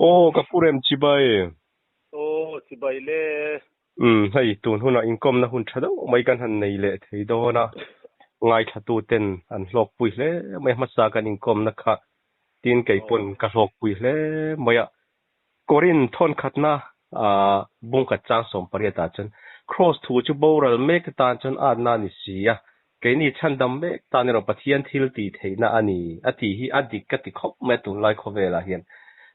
Aw ka pu rem chibai. Aw chibai le. Umm hei tun hunah inkawmna hun tha deuh mai kan han nei leh thei dawn a, ngaithlatu ten an hlawkpui hle mai a, hmasa kan inkawmna kha tin kei pawn ka hlawkpui hle mai a, Korin thawnkhatna bungkhat chang 18 ah chuan Kraws thu chu boral mek atan chuan atna a ni si a, keini chhandam mek tan erawh Pathian thil tih theihna a ni a tih hi a dik ka ti khawp mai a tunlai khawvelah hian.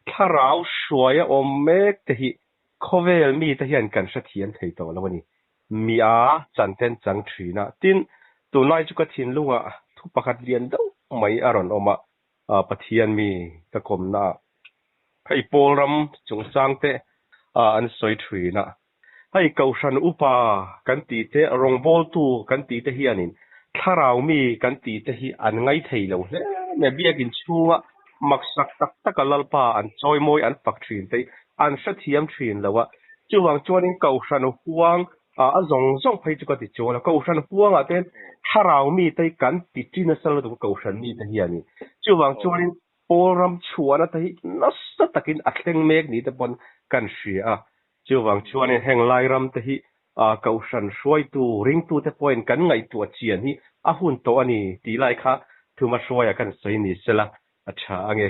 Thlarau hruaia awm mek te hi khawvel mite hian kan hrethiam thei tawh lo a ni. Mi a chanten chang thin a, tin tunlai chu ka thinlungah thu pakhat lian deuh mai a rawn awm a, Pathian mi ka kawmna ah hei pawl ram chungchang te an sawi thin a, hei Kohhran upa kan tih te rawngbawltu kan tih te hianin thlarau mi kan tih te hi an ngai thei lo hle mai a, biakin chhunga maksak tak taka Lalpa an chawimawi an fak thin te hi an hrethiam thin lo a, chuvang chuanin Kohhran huang A zawng zawng phei chu ka ti chuan a, Kohhran huangah te thlarau mite hi kan ti ṭi nasa lutuk a Kohhran mite hianin. Chuvang chuanin Pawl ram chhuahna te hi nasa takin a thleng mek ni te pawn kan hria a. Chuvang chuanin heng lai ram te hi Kohhran hruaitu, ringtute pawhin kan ngaihtuah chian hi a hun tawh a ni tih lai kha thuma hruaia kan sawi ni sela a ṭha ange.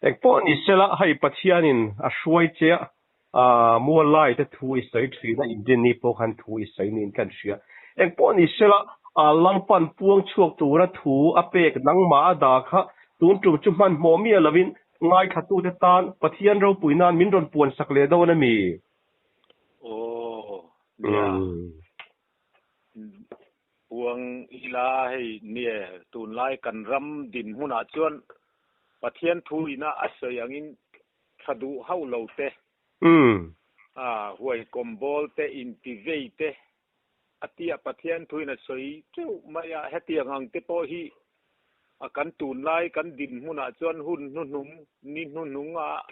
Engpawh ni sela hei Pathianin a hruai che a, A mual lai te thu i sawi thin a, Inrinni pawh khan thu i sawi niin kan hria. Engpawh ni sela, Lalpan puang chhuak tura thu a pek nangmah a dah kha tun tum chu hmanhmawh miah lovin ngaithlatute tan Pathian ropui nan min rawn puan sak leh dawn a mi? Aw, nia. Puang ila hei nia, tunlai kan ram dinhmunah chuan Pathian thu ina a sawi angin Thla duh hauh lo te, a huai kawmbawl te, inti vei te, a tia Pathian thuin a sawi teuh mai a, hetiang ang te pawh hi a kan tunlai kan dinhmunah chuan hun hnuhnung, ni hnuhnung a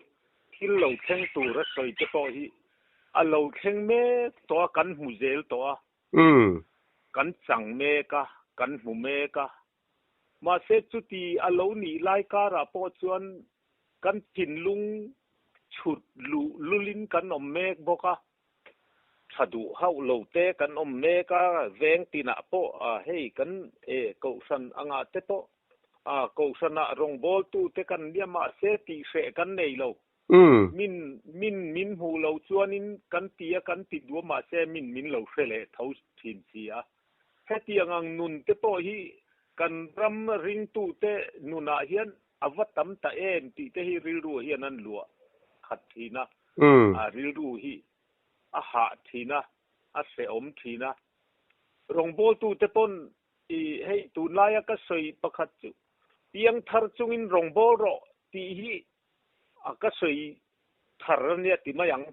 thil lo thleng tur a sawi te pawh hi a lo thleng mek tawh a, kan hmu zel tawh a, kan chang mek a, kan hmu mek a. Mahse chuti a lo nih lai karah pawh chuan kan thinlung chhut luh lulin kan awm mek bawk a, tha duh hauh lo te kan awm mek a, veng tinah pawh hei kan e kohhran angah te pawh kohhranah rawngbawltu te kan nia mahse tihhreh kan nei lo. Min min min hmuh loh chuanin kan ti a kan ti duh a mahse min min lo hre leh tho thin si a. Hetiang ang nun te pawh hi kan ram ringtute nunah hian a va tam ta em tih te hi rilru hian an luah khat thin a, a rilru hi a hah thin a, a hrehawm thin a. Rawngbawltute pawn i hei tunlaia ka sawi pakhat chu piangthar chungin rawngbâwl rawh tih hi A ka sawi thar a nia ti mai ang.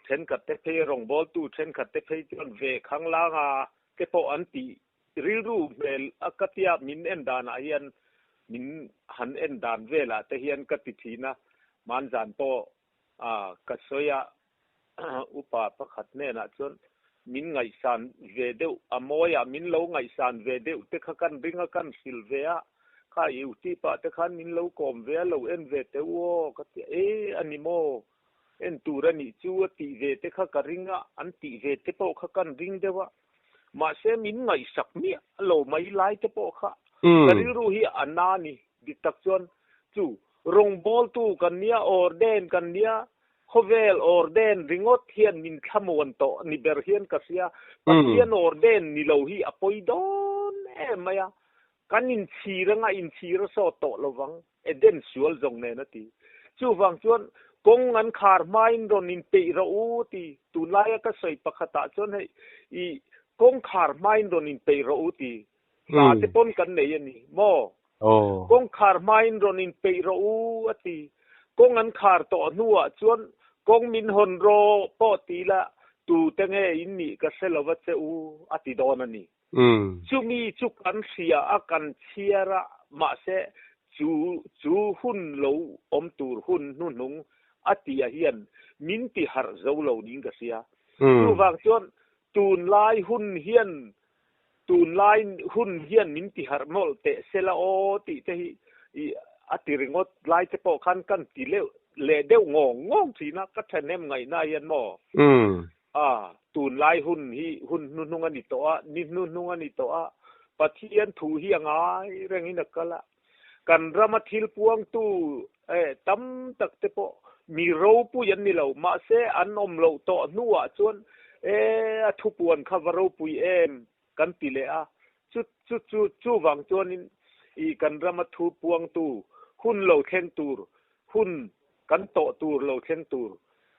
Thenkhat te phei rawngbawltu thenkhat te phei chuan ve khanglanga te pawh an tih rilru hmel a ka tia min en danah hian min han en dan velah te hian ka ti thin a, hmanzan pawh ka sawi a upa pakhat hnenah chuan min ngaihsan ve deuh a mawiah min lo ngaihsan ve deuh te kha kan ring a kan hrilh ve a kha i utip ah te khan min lo kawm ve a lo en ve teh u aw ka ti a e a ni maw en tur a nih chu a tih ve te kha ka ring a an tih ve te pawh kha kan ring deuh a mahse min ngaihsak miah lo mai lai te pawh kha ka rilru hi a na a ni dik tak chuan chu rawngbawltu kan nia orden kan nia Khawvel orden ringawt hian min thlamuan tawh ni ber hian ka hria. Pathian orden ni lo hi a pawi dawn em mai a. Kan inchhir anga inchhir a sawt tawh lovang, Eden sual zawng nen a ti. Chuvang chuan kawng an khar hmain rawn inpeih rawh u a ti. Tunlaia ka sawi pakhatah chuan hei i kawng khar hmain rawn inpeih rawh u ti. Hla te pawn kan nei a ni maw? Kawngkhar hmain rawn inpeih rawh u a ti. Kawng an khar tawh hnuah chuan kawng min hawn rawh pawh ti la tute nge in nih ka hre lo va che u a ti dawn a ni. Chumi chu kan hria a kan chhiar a mahse chu chu hun lo awm tur hun hnuhnung a tia hian min ti harh zo lo niin ka hria. Chuvang chuan tunlai hun hian Tunlai hun hian min ti harh mawlh teh sela aw tih te hi i a ti ringawt lai te pawh khan kan ti leuh leh deuh ngawng ngawng thin a, ka thahnem ngaihna hian maw? A, tunlai hun hi hun hnuhnung a ni tawh a, ni hnuhnung a ni tawh a, Pathian thu hi a ngai rengin a kal a. Kan rama thil puangtu eh tam tak te pawh mi ropui an ni lo, mahse an awm loh tawh hnuah chuan eh a thupuan kha va ropui em kan ti leh a, chu chu chu chuvang chuanin i kan rama thu puangtu hun lo thleng tur, hun kan tawh tur lo thleng tur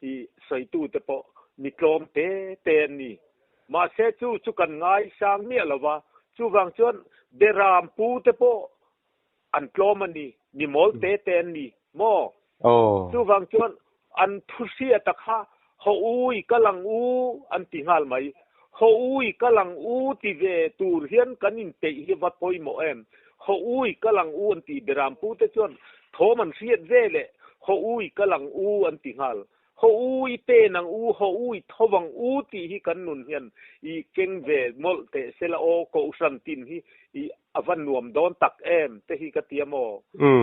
i sawitu te pawh mi tlawm te te an ni. Mahse chu chu kan ngaisang miah lo va, chuvang chuan Beram pu te pawh an tlawm a ni, mi mawl te te an ni maw? Chuvang chuan an thu hriat a kha haw u i kal ang u an ti nghal mai. Haw u i kal ang u ti ve tur hian kan inpeih hi va pawimawh em? Haw u i kal ang u an ti Beram pu te chuan thawm an hriat ve leh haw u i kal ang u an ti nghal. Haw u i pen ang u, haw u i tho ang u tih hi kan nun hian i keng ve mawlh teh se la aw, Kohhran tin hi i a va nuam dawn tak em te hi ka tia maw?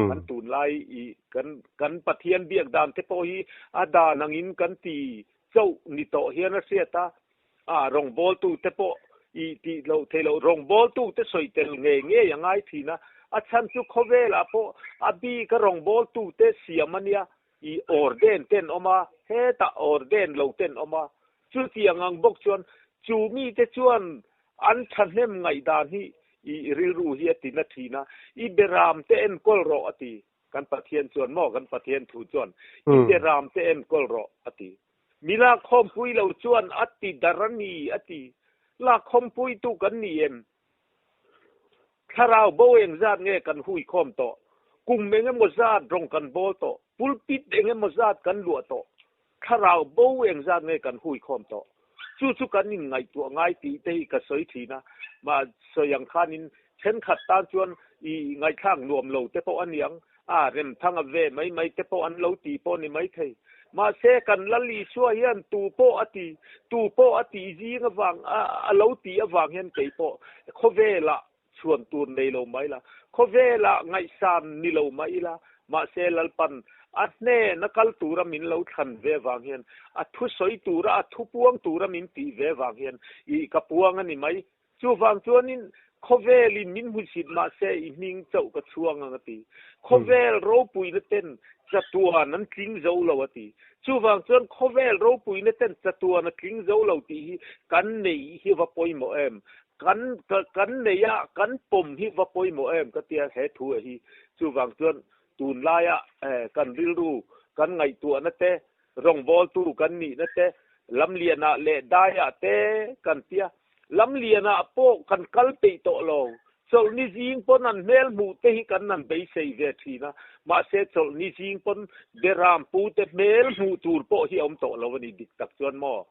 Kan tunlai i kan kan Pathian biak dan te pawh hi a dan angin kan ti chauh ni tawh hian a hriat a, a rawngbawltu te pawh i tih loh theih loh rawngbawltu te sawi tel ngei ngei a ngai thin a, a chhan chu khawvelah pawh a bik a rawngbawltu te siam a nia, I orden ten awm a, hetah orden lo ten awm a. Chutiang ang bawk chuan chu mite chuan an thahnem ngaihdan hi i rilru hi a ti na thin a, I beram te enkawl rawh a ti. Kan Pathian chuan maw, kan Pathian thu chuan I beram te enkawl rawh a ti. Mi lakkhawmpui lo chuan a ti dar a ni a ti. Lakkhawmpuitu kan ni em? Thlarau bo engzat nge kan hui khawm tawh? Kum engemaw zat rawng kan bawl tawh? Pulpit engemaw zat kan luah tawh? Thlarau bo engzat nge kan hui khawm tawh? Chu chu kan inngaihtuah ngai tih te hi ka sawi thin a, mah sawi ang khanin thenkhat tan chuan i ngaihthlak nuam lo te pawh a niang, a remthanga ve mai mai te pawh an lo ti pawh ni mai thei. Mahse kan Lal Isua hian tu pawh a ti, tu pawh a tih zing avang a lo tih avang hian kei pawh khawvelah chhuan tur nei lo mai la, khawvelah ngaihsan ni lo mah ila, mahse Lalpan a hnen a kal tura min lo thlan ve vang hian, a thusawi tura a thupuang tura min tih ve vang hian i ka puang a ni mai. Chuvang chuanin khawvelin min hmusit mahse i hming chauh ka chhuang ang a ti. Khawvel ropuina ten chatuan an tling zo lo a ti. Chuvang chuan khawvel ropuina ten chatuan a tling zo lo tih hi kan neih hi va pawimawh em? Kan kan neih a kan pawm hi va pawimawh em ka tia he thu a hi. Chuvang chuan tunlaia kan rilru kan ngaihtuahna te rawngbawltu kan nihna te lamlianah leh daiah te kan tia. Lamlianah pawh kan kal peih tawh lo. Chawlhni zing pawn an hmel hmuh te hi kan han beisei ve thin a, mahse chawlhni zing pawn Beram pu te hmel hmuh tur pawh hi a awm tawh lo a ni dik tak chuan maw?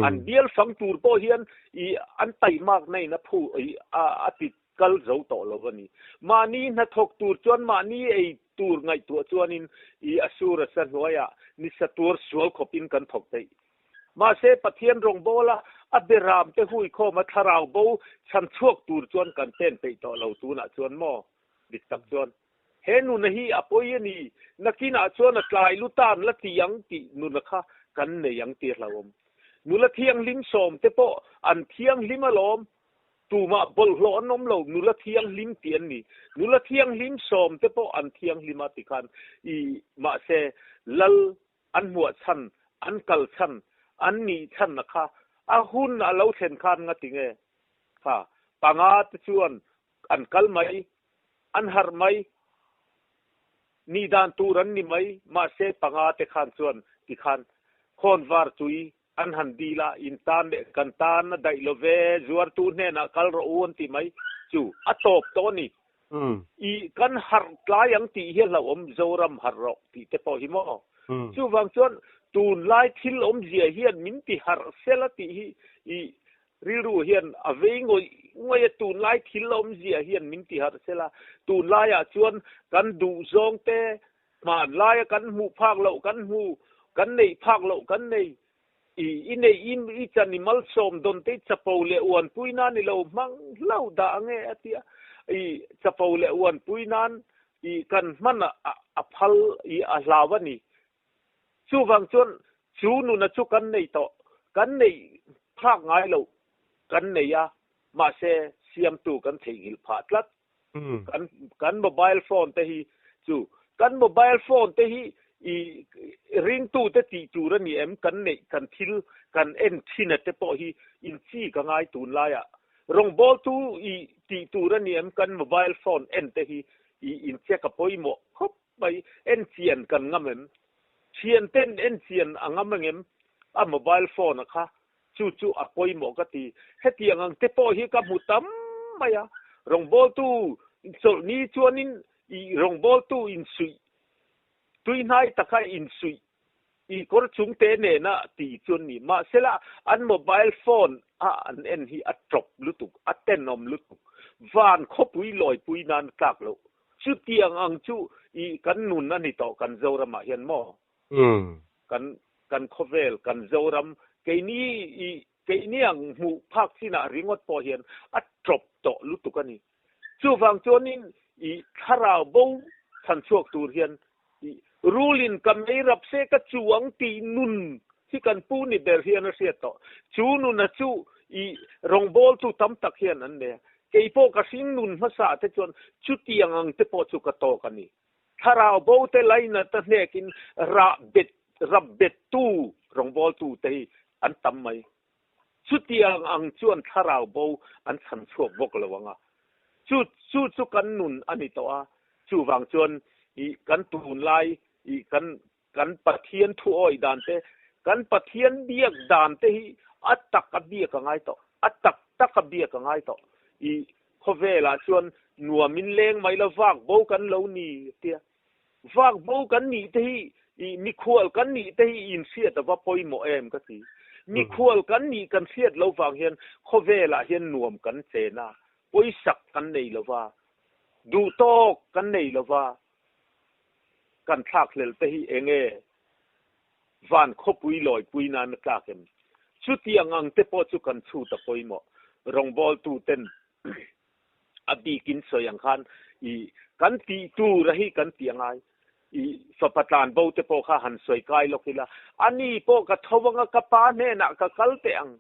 An bial fang tur pawh hian i an taimak na in a phu i a ti kal zo tawh lo a ni. Mahni hnathawk tur chuan mahni ei tur ngaihtuah chuanin i a sur a sa hnuaiah nisa tuar sual khawpin kan thawk theih. Mahse, Pathian rawngbawla a beram te huikhawm a thlarau bo chhan chhuak tur chuan kan pen peih tawh lo tunah chuan maw? Dik tak chuan, he nuna hi a pawi a ni, nakinah chuan a tlai lutan la ti ang tih nuna kha kan nei ang tih a hlauhawm. Nula thianghlim sawm te pawh an thianghlim alawm, tumah bawlhhlawh an awm lo, nula thianghlim tih an ni. Nula thianghlim sawm te pawh an thianghlim a tikhan i mahse Lal An hmuah chhan, an kal chhan, an nih chhanna kha a hun a lo thlen khan nga ti nge? Kha panga te chuan an kal mai, an harh mai, nih dan tur an ni mai, mahse panga te khan chuan ti khan khawnvar tui an han dil a, in tan leh kan tan a daih lo ve, zuartu hnenah kal rawh u an ti mai chu a tawp tawh a ni. I kan harh tlai ang tih hi a hlauhawm, Zoram harh rawh tih te pawh hi maw? Chuvang chuan tunlai thil awmzia hian min ti harh sel a tih hi i rilru hian a vei ngawih ngawih a, tunlai thil awmzia hian min ti harh sel a, tunlaiah chuan kan duhzawng te hmanlaia kan hmuh phak loh kan hmu, kan neih phak loh kan nei. I i nei in i chan i malsawm dawn te i chapo leh uanpui nan i lo hmang hlauh dah ang e a ti a. I chapo leh uanpui nan i kan hman a a phal i a hlau a ni. Chuvang chuan chu nuna chu kan nei tawh, kan neih phak ngai loh kan nei a, mahse siamtu kan theihnghilh phah tlat. Kan kan mobile phone te hi chu kan mobile phone te hi i ringtute tih tur a ni em? Kan neih kan thil kan en thin a te pawh hi in chi ka ngai tunlaiah. Rawngbawltu i tih tur a ni em? Kan mobile phone en te hi i in check a pawimawh khawp mai. En chian kan ngam em? Thian ten en chian a ngam angem? A mobile phone a kha Chu chu a pawimawh ka ti. Hetiang ang te pawh hi ka hmu tam mai a. Rawngbawltu chawlhni chuanin i rawngbawltu insuih, tuihnai taka insuih i kawr chung te nena ti chuan ni. Mahsela an mobile phone a an en hi a tawp lutuk, a tenawm lutuk. Van khawpui lawipui nan a tlak loh. Chutiang ang chu i kan nun a ni tawh kan Zoramah hian maw? Kan kan khawvel, kan Zoram, keini i keini ang hmuh phak chinah ringawt pawh hian a tawp tawh lutuk a ni. Chuvang chuanin i thlarau bo chhan chhuak tur hian i rulin ka mei rap se ka chu ang tih nun hi kan pu ni ber hian a hriat tawh. Chu nuna chu i rawngbawltu tam tak hian an nei a. Kei pawh ka hring nun hmasa te chuan chutiang ang te pawh chu ka tawk a ni. Thlarau bo te lainat a hnekin rah bet rap bettu rawngbawltu te hi an tam mai. Chutiang ang chuan thlarau bo an chhan chhuak bawk lo ang a. Chu chu chu kan nun a ni tawh a. Chuvang chuan i kan tunlai i kan kan Pathian thu awih dan te, kan Pathian biak dan te hi a tak a biak a ngai tawh. A tak tak a biak a ngai tawh. I Khawvelah chuan nuamin leng mai la vak bo kan lo ni tia. Vak bo kan nih te hi i mikhual kan nih te hi inhriat a va pawimawh em ka ti. Mikhual kan nih kan hriat lo vang hian khawvelah hian nuam kan chen a, pawisak kan nei lo va, duhtawk kan nei lo va, kan thlakhlel te hi enge Van khawpui lawipui nan a tlak em? Chutiang ang te pawh chu kan chhut a pawimawh. Rawngbawltu ten a bikin sawi ang khan i kan tih tur a hi kan tih a ngai. I fapa tlan bo te pawh kha han sawi kai lawk ila, a ni pawh ka tho anga ka pa hnenah ka kal teh ang,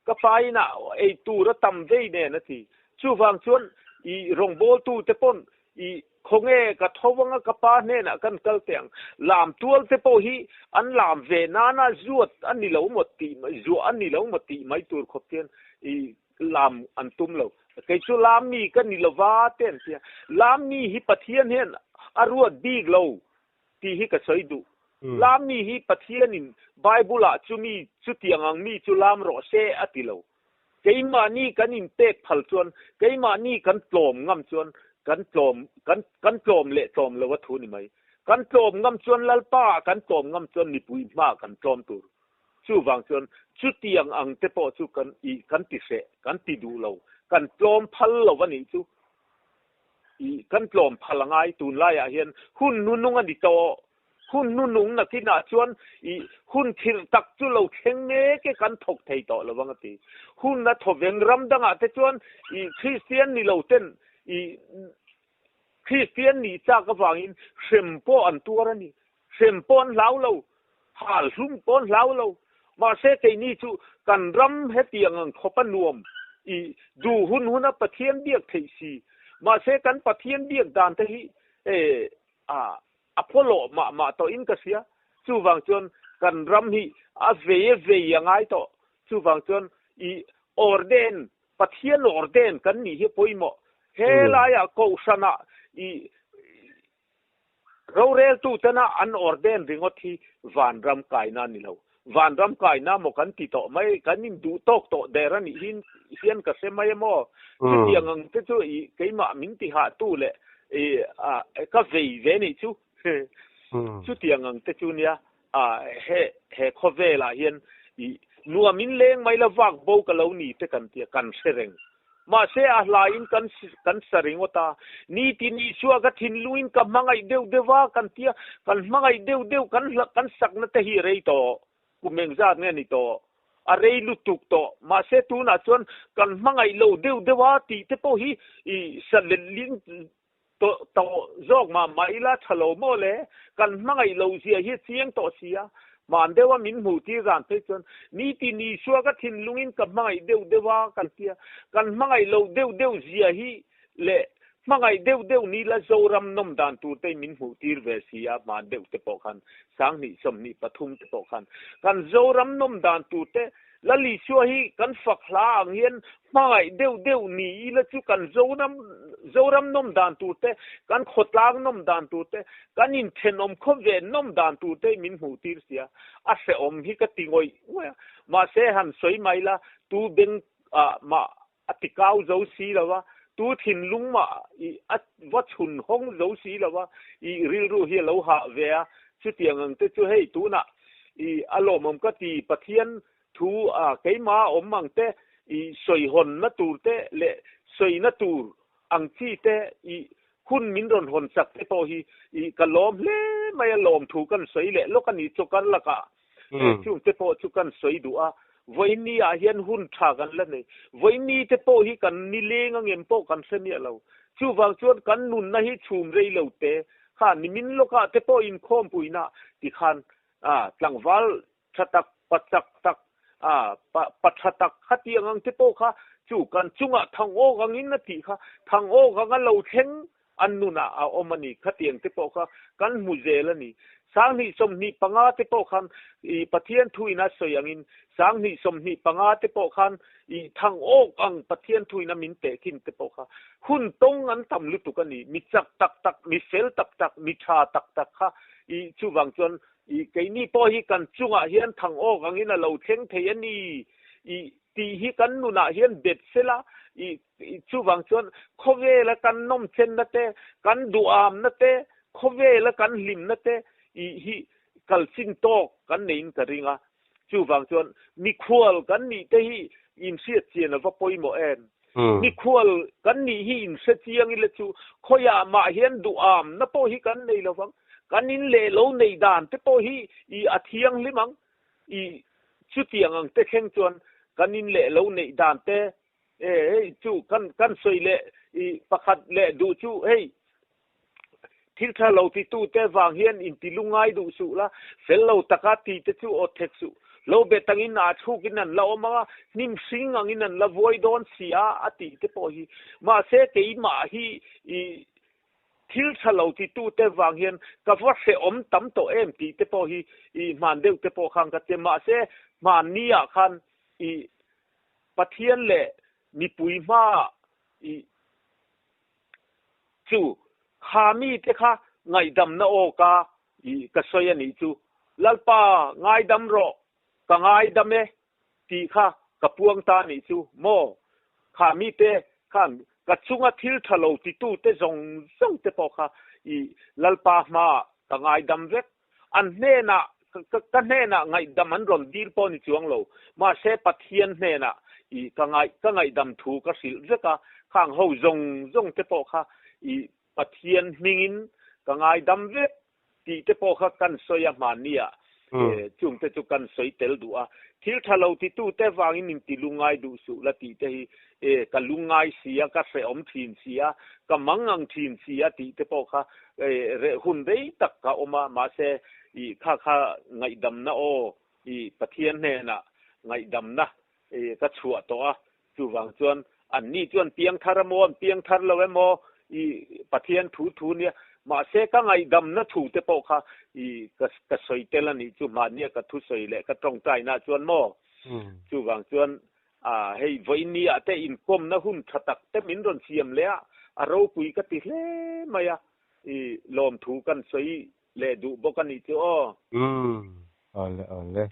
ka pa inah ei tur a tam vei nen a ti. Chuvang chuan i rawngbawltu te pawn I khawnge ka tho anga ka pa hnenah kan kal teh ang. Lam tual te pawh hi an lam ve nana zuat a ni lo maw tih mai, zuah a ni lo maw tih mai tur khawp hian i lam an tum lo. Kei chu lam mi ka ni lova te an tia. Lam mi hi Pathian hian a ruat bik lo tih hi ka sawi duh. Lam mi hi Pathianin Bible-ah chumi chutiang ang mi chu lam rawh se a ti lo. Keimahni kan inpek phal chuan, keimahni kan tlawm ngam chuan kan tlawm, kan, kan tlawm leh tlawm lo a thu ni mai. Kan tlawm ngam chuan Lalpa ah kan tlawm ngam chuan mipui hma kan tlawm tur. Chuvang chuan chutiang ang te pawh chu kan i, kan ti hreh, kan ti duh lo, kan tlawm phal lo a nih chu. I, kan tlawm phal a ngai tunlaiah hian hun hnunung a ni tawh. Hun hnunung nakinah chuan i hun thirh tak chu lo thleng mek e kan thawk thei tawh lo ang a ti. Hun a thawveng ram dangah te chuan i Kristian ni lo ten i Kristian nih chak avangin hrem pawh an tuar a ni. Hrem pawh an hlau lo, hal hlum pawh an hlau lo. Mahse keini chu kan ram hetiang ang khawp a nuam i duh hun huna Pathian biak theih si. Mahse kan Pathian biak dan te hi e a A pawlawh mah mah tawhin ka hria. Chuvang chuan kan ram hi a vei a vei a ngai tawh. Chuvang chuan i orden, Pathian orden kan nih hi pawimawh. He laiah Kohhranah i roreltu tena an orden ringawt hi vanram kaina a ni lo. Vanram kaina maw kan ti tawh mai, kan induh tawk tawh der a nih hi hian ka hre mai emaw? Chutiang ang te chu i keimah min ti hahtu leh i ka vei ve nih chu. Chutiang ang te chu nia he he khawvelah hian i nuam in leng mai la vak bo ka lo ni te kan tia kan hre reng. Mahse a hlaiin kan kan sa ringawt a, nitin Isua ka thinlungin ka hmangaih deuh deuh a kan tia, kan hmangaih deuh deuh kan hla kan sakna te hi rei tawh, kum engzat nge ni tawh, a rei lutuk tawh, mahse tunah chuan kan hmangaih lo deuh deuh a tih te pawh hi i sa letling. To to zawk mah mah ila tha lo maw le, kan hmangaih lo zia hi a chiang tawh si a, hman deuha min hmuh tir dan phei chuan nitin Isua ka thinlungin ka hmangaih deuh deuh a kan tia, kan hmangaih lo deuh deuh zia hi leh hmangaih deuh deuh ni la Zoram nawm dan tur te min hmuh tir ve si a, hman deuh te pawh khan 2023 te pawh khan kan Zoram nawm dan tur te Lal Isua hi kan fak hla ang hian hmangaih deuh deuh ni ila chu kan Zoram Zoram nawm dan tur te, kan khawtlang nawm dan tur te, kan inthenawm khawp ve nawm dan tur te min hmuh tir sia. A hrehawm hi ka ti ngawih ngawih a. Mahse han sawi mai la, tu beng ah mah a ti kau zo si lo a, tu thinlung mah i a va chhun hawng zo si lo a, i rilru hi a lo hah ve a, chutiang ang te chu hei tunah i a lawmawm ka ti, Pathian thu a keimah a awm ang te, i sawi hawnna tur te leh sawina tur ang chi te i hun min rawn hawn chak te pawh hi i ka lawm hle mai a, lawm thu kan sawi leh lawk a ni chu kar lakah Chung te pawh chu kan sawi duh a, vawiin ah hian hun tha kan la nei. Vawiin te pawh hi kan ni leng a ngem pawh kan hre miah lo. Chuvang chuan kan nunna hi chhum rei lo te kha nimin lawkah te pawh inkhawmpuina ti khan tlangval tha tak, pa chak tak, pa tha tak kha tih ang ang te pawh kha chu kan chungah thangawk angin a tih kha, thangawk anga lo thleng An nunah a awm a ni. Khatiang te pawh kha kan hmu zel a ni. 2025 te pawh khan i Pathian thuin a sawi angin 2025 te pawh khan i thang awk ang Pathian thuin a min tehkhin te pawh kha hun tawng an tam lutuk a ni. Mi chak tak tak, mi fel tak tak, mi tha tak tak kha i chuvang chuan i keini pawh hi kan chungah hian thang awk angin a lo thleng thei a ni i tih hi kan nunah hian bet sela i Chuvang chuan khawvela kan nawmchenna te, kan duhamna te, khawvela kan hlimna te i hi kalchin tawk kan neiin ka ring a. Chuvang chuan mikhual kan nih te hi inhriat chian a va pawimawh em? Mikhual kan nih hi inhre chiang ila chu khawiah mah hian duhamna pawh hi kan nei lovang. Kan in leh lo nei dan te pawh hi i a thianghlim ang. I chutiang ang te thleng chuan kan in leh lo neih dan te E hei chu kan kan sawi leh i pakhat leh duh chu hei thil tha lo ti tu te vang hian in ti lungai duh suh la, fel lo taka ti te chu awt thek suh. Lo bet angin a chhuk in an la awm ang a, hnim hring angin an la vuai dawn si a a tih te pawh hi. Mahse keimah hi i thil tha lo ti tu te vang hian ka va hrehawm tam tawh em tih te pawh hi i hman deuh te pawh khan ka che. Mahse hmanni ah khan i Pathian leh mipui hmaah i chu kha mite kha ngaihdamna awka i ka sawi a nih chu. Lalpa ngaidam rawh, ka ngaidam e tih kha ka puang ta a nih chu maw? Kha mite khan ka chunga thil tha lo titute zawng zawng te pawh kha i Lalpa hmaah ka ngaidam vek. An hnenah, ka hnenah ngaihdam an rawn dil pawh ni chuang lo. Mahse Pathian hnenah i ka ngaih, ka ngaihdam thu ka hrilh vek a, khang ho zawng zawng te pawh kha i Pathian hmingin ka ngaidam vek tih te pawh kha kan sawi a hmanni ah chung te chu kan sawi tel duh a. Thil tha lo titu te vangin in ti lungngai duh suh la tih te hi e ka lungngai si a, ka hrehawm thin si a, ka mangang thin si a tih te pawh kha Reh hun rei tak ka awm a, mahse i kha kha ngaihdamna aw i Pathian hnenah ngaihdamna i ka chhuah tawh a, chuvang chuan anni chuan piangthar emaw an piangthar lo emaw i Pathian thu thu nia, mahse ka ngaihdamna thu te pawh kha i ka ka sawi tel a nih chu mahnia ka thusawi leh ka tawngtaina chuan maw chuvang chuan A, hei vawiin ah te inkawmna hun tha tak te min rawn siam leh a, a ropui ka ti hle mai a, i lawmthu kan sawi leh duh bawk a nih chu aw. Umm, awle awle.